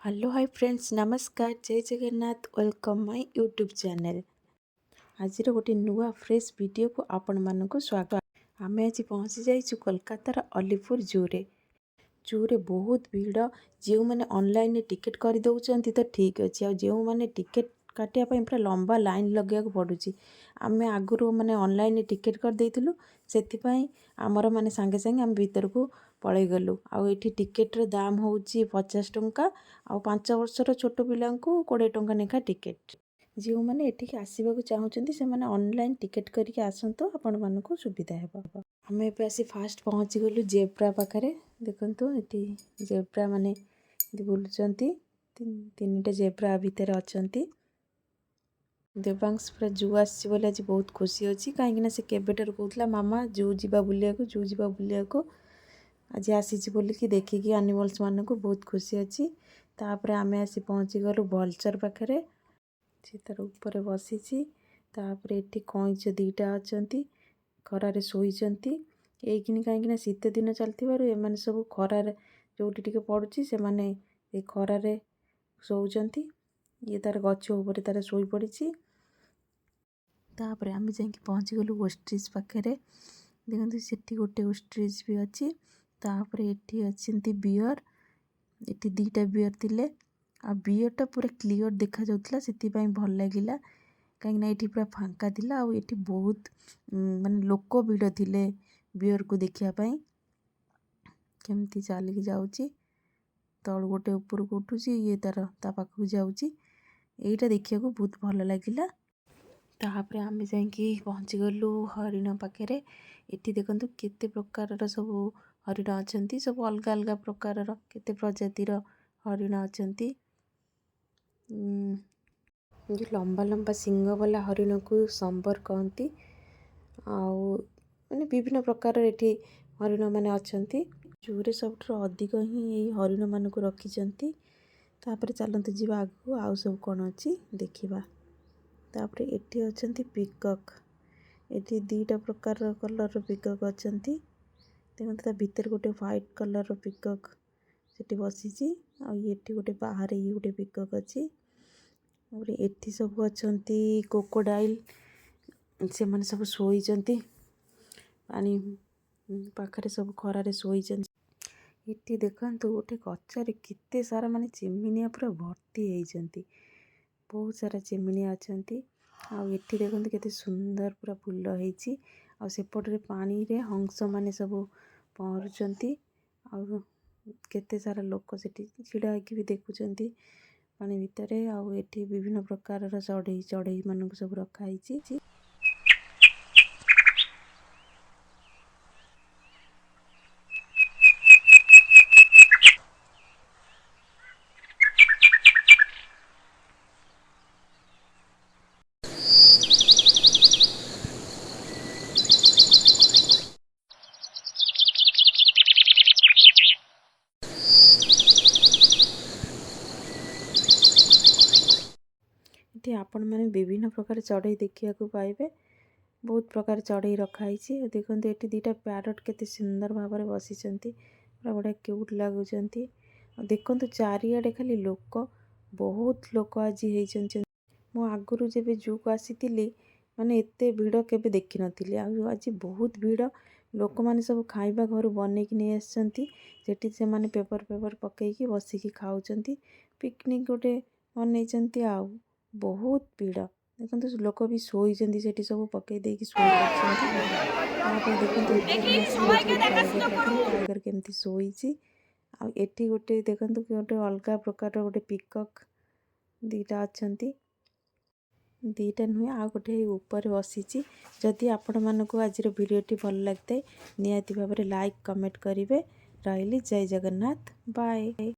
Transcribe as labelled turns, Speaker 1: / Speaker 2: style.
Speaker 1: Hello, high friends, ନମସ୍କାର, ଜୟ Jagannath. Welcome my YouTube channel. ଆଜିର ଗୋଟେ ନୂଆ ଫ୍ରେଶ୍ ଭିଡ଼ିଓକୁ ଆପଣମାନଙ୍କୁ ସ୍ୱାଗତ। ଆମେ ଆଜି ପହଞ୍ଚି ଯାଇଛୁ କୋଲକାତାର ଅଲିପୁର ଜୁରେ। ଜୁରେ ବହୁତ ଭିଡ଼। ଯେଉଁମାନେ ଅନଲାଇନରେ ଟିକେଟ୍ କରିଦେଉଛନ୍ତି ତ ଠିକ୍ ଅଛି, ଆଉ ଯେଉଁମାନେ ଟିକେଟ୍ କାଟିବା ପାଇଁ ପୁରା ଲମ୍ବା ଲାଇନ୍ ଲଗେଇବାକୁ ପଡ଼ୁଛି। ଆମେ ଆଗରୁ ମାନେ ଅନଲାଇନରେ ଟିକେଟ୍ କରିଦେଇଥିଲୁ, ସେଥିପାଇଁ ଆମର ମାନେ ସାଙ୍ଗେ ସାଙ୍ଗେ ଆମେ ଭିତରକୁ ପଳେଇଗଲୁ। ଆଉ ଏଠି ଟିକେଟ୍ର ଦାମ ହେଉଛି 50 ଟଙ୍କା, ଆଉ 5 ବର୍ଷର ଛୋଟ ପିଲାଙ୍କୁ 20 ଟଙ୍କା ଲେଖା ଟିକେଟ୍। ଯେଉଁମାନେ ଏଠିକି ଆସିବାକୁ ଚାହୁଁଛନ୍ତି, ସେମାନେ ଅନଲାଇନ୍ ଟିକେଟ୍ କରିକି ଆସନ୍ତୁ, ଆପଣମାନଙ୍କୁ ସୁବିଧା ହେବ। ଆମେ ଏବେ ଆସି ଫାଷ୍ଟ ପହଞ୍ଚିଗଲୁ ଜେବ୍ରା ପାଖରେ। ଦେଖନ୍ତୁ, ଏଠି ଜେବ୍ରା ମାନେ ଏମିତି ବୁଲୁଛନ୍ତି। ତିନିଟା ଜେବ୍ରା ଭିତରେ ଅଛନ୍ତି। ଦେବାଂଶ ପୁରା ଜୁ ଆସିଛି ବୋଲି ଆଜି ବହୁତ ଖୁସି ଅଛି, କାହିଁକିନା ସେ କେବେଠାରୁ କହୁଥିଲା, "ମାମା, ଜୁ ଯିବା ବୁଲିବାକୁ, ଜୁ ଯିବା ବୁଲିବାକୁ।" ଆଜି ଆସିଛି ବୋଲିକି ଦେଖିକି ଆନିମଲ୍ସ ମାନଙ୍କୁ ବହୁତ ଖୁସି ଅଛି। ତାପରେ ଆମେ ଆସି ପହଞ୍ଚିଗଲୁ ଭଲଚର ପାଖରେ। ସେ ତାର ଉପରେ ବସିଛି। ତାପରେ ଏଠି କଇଁଛ ଦୁଇଟା ଅଛନ୍ତି, ଖରାରେ ଶୋଇଛନ୍ତି ଏଇଖିନି, କାହିଁକିନା ଶୀତ ଦିନ ଚାଲିଥିବାରୁ ଏମାନେ ସବୁ ଖରାରେ ଯେଉଁଠି ଟିକେ ପଡ଼ୁଛି, ସେମାନେ ଏ ଖରାରେ ଶୋଉଛନ୍ତି। ଇଏ ତାର ଗଛ ଉପରେ ତାର ଶୋଇପଡ଼ିଛି। ତାପରେ ଆମେ ଯାଇକି ପହଞ୍ଚିଗଲୁ ଓଷ୍ଟ୍ରିଚ୍ ପାଖରେ। ଦେଖନ୍ତୁ, ସେଠି ଗୋଟେ ଓଷ୍ଟ୍ରିଚ୍ ବି ଅଛି। ତାପରେ ଏଠି ଅଛନ୍ତି ବିୟର୍। ଏଠି ଦୁଇଟା ବିୟର୍ ଥିଲେ, ଆଉ ବିୟର୍ଟା ପୁରା କ୍ଲିଅର୍ ଦେଖାଯାଉଥିଲା, ସେଥିପାଇଁ ଭଲ ଲାଗିଲା, କାହିଁକିନା ଏଠି ପୁରା ଫାଙ୍କା ଥିଲା ଆଉ ଏଠି ବହୁତ ମାନେ ଲୋକ ଭିଡ଼ ଥିଲେ ବିୟର୍କୁ ଦେଖିବା ପାଇଁ। କେମିତି ଚାଲିକି ଯାଉଛି ତଳୁ, ଗୋଟେ ଉପରକୁ ଉଠୁଛି, ଇଏ ତାର ତା ପାଖକୁ ଯାଉଛି। ଏଇଟା ଦେଖିବାକୁ ବହୁତ ଭଲ ଲାଗିଲା। ତାପରେ ଆମେ ଯାଇକି ପହଞ୍ଚିଗଲୁ ହରିଣ ପାଖରେ। ଏଠି ଦେଖନ୍ତୁ, କେତେ ପ୍ରକାରର ସବୁ ହରିଣ ଅଛନ୍ତି। ସବୁ ଅଲଗା ଅଲଗା ପ୍ରକାରର, କେତେ ପ୍ରଜାତିର ହରିଣ ଅଛନ୍ତି। ଯେଉଁ ଲମ୍ବା ଲମ୍ବା ଶିଙ୍ଗ ବାଲା ହରିଣକୁ ସମ୍ବର କହନ୍ତି। ଆଉ ମାନେ ବିଭିନ୍ନ ପ୍ରକାରର ଏଠି ହରିଣମାନେ ଅଛନ୍ତି। ଜୁରେ ସବୁଠାରୁ ଅଧିକ ହିଁ ଏଇ ହରିଣମାନଙ୍କୁ ରଖିଛନ୍ତି। ତାପରେ ଚାଲନ୍ତୁ ଯିବା ଆଗକୁ, ଆଉ ସବୁ କ'ଣ ଅଛି ଦେଖିବା। ତାପରେ ଏଠି ଅଛନ୍ତି ପିକକ୍। ଏଠି ଦୁଇଟା ପ୍ରକାରର କଲର୍ର ପିକକ୍ ଅଛନ୍ତି। ଦେଖନ୍ତୁ, ତା ଭିତରେ ଗୋଟେ ହ୍ୱାଇଟ୍ କଲର୍ର ପିକକ୍ ସେଠି ବସିଛି, ଆଉ ଏଠି ଗୋଟେ ବାହାରେ ଇଏ ଗୋଟେ ପିକକ୍ ଅଛି। ତାପରେ ଏଠି ସବୁ ଅଛନ୍ତି କ୍ରୋକୋଡାଇଲ୍। ସେମାନେ ସବୁ ଶୋଇଛନ୍ତି, ପାଣି ପାଖରେ ସବୁ ଖରାରେ ଶୋଇଛନ୍ତି। ଏଠି ଦେଖନ୍ତୁ, ଗୋଟେ ଗଛରେ କେତେ ସାରା ମାନେ ଚିମିନିଆ ପୁରା ଭର୍ତ୍ତି ହେଇଛନ୍ତି। ବହୁତ ସାରା ଚିମିନିଆ ଅଛନ୍ତି। ଆଉ ଏଠି ଦେଖନ୍ତୁ, କେତେ ସୁନ୍ଦର ପୁରା ଫୁଲ ହେଇଛି। ଆଉ ସେପଟରେ ପାଣିରେ ହଂସମାନେ ସବୁ ପହଁରୁଛନ୍ତି, ଆଉ କେତେ ସାରା ଲୋକ ସେଠି ଛିଡ଼ା ହେଇକି ବି ଦେଖୁଛନ୍ତି ପାଣି ଭିତରେ। ଆଉ ଏଠି ବିଭିନ୍ନ ପ୍ରକାରର ଚଢ଼େଇ, ଚଢ଼େଇମାନଙ୍କୁ ସବୁ ରଖା ହେଇଛି। ଏଠି ଆପଣମାନେ ବିଭିନ୍ନ ପ୍ରକାର ଚଢ଼େଇ ଦେଖିବାକୁ ପାଇବେ। ବହୁତ ପ୍ରକାର ଚଢ଼େଇ ରଖା ହେଇଛି। ଦେଖନ୍ତୁ, ଏଠି ଦୁଇଟା ପ୍ୟାରଟ୍ କେତେ ସୁନ୍ଦର ଭାବରେ ବସିଛନ୍ତି, ପୁରା ବଢ଼ିଆ କ୍ୟୁଟ୍ ଲାଗୁଛନ୍ତି। ଆଉ ଦେଖନ୍ତୁ, ଚାରିଆଡ଼େ ଖାଲି ଲୋକ, ବହୁତ ଲୋକ ଆଜି ହେଇଛନ୍ତି। ମୁଁ ଆଗରୁ ଯେବେ ଜୁକୁ ଆସିଥିଲି, ମାନେ ଏତେ ଭିଡ଼ କେବେ ଦେଖିନଥିଲି, ଆଉ ଆଜି ବହୁତ ଭିଡ଼। ଲୋକମାନେ ସବୁ ଖାଇବା ଘରୁ ବନେଇକି ନେଇ ଆସିଛନ୍ତି। ସେଠି ସେମାନେ ପେପର୍ ପେପର୍ ପକେଇକି ବସିକି ଖାଉଛନ୍ତି, ପିକନିକ୍ ଗୋଟେ ବନେଇଛନ୍ତି। ଆଉ ବହୁତ ଭିଡ଼। ଦେଖନ୍ତୁ, ଲୋକ ବି ଶୋଇଛନ୍ତି ସେଠି, ସବୁ ପକେଇ ଦେଇକି ଶୋଇପଡ଼ିଛନ୍ତି। ତାପରେ ଦେଖନ୍ତୁ, ଟାଇଗର ପାଖରେ ଟାଇଗର କେମିତି ଶୋଇଛି। ଆଉ ଏଠି ଗୋଟେ ଦେଖନ୍ତୁ, ଗୋଟେ ଅଲଗା ପ୍ରକାରର ଗୋଟେ ପିକକ୍ ଦୁଇଟା ଅଛନ୍ତି। ଦୁଇଟା ନୁହେଁ, ଆଉ ଗୋଟେ ଉପରେ ବସିଛି। ଯଦି ଆପଣମାନଙ୍କୁ ଆଜିର ଭିଡ଼ିଓଟି ଭଲ ଲାଗିଥାଏ, ନିହାତି ଭାବରେ ଲାଇକ୍, କମେଣ୍ଟ କରିବେ। ରହିଲି, ଜୟ ଜଗନ୍ନାଥ, ବାଏ।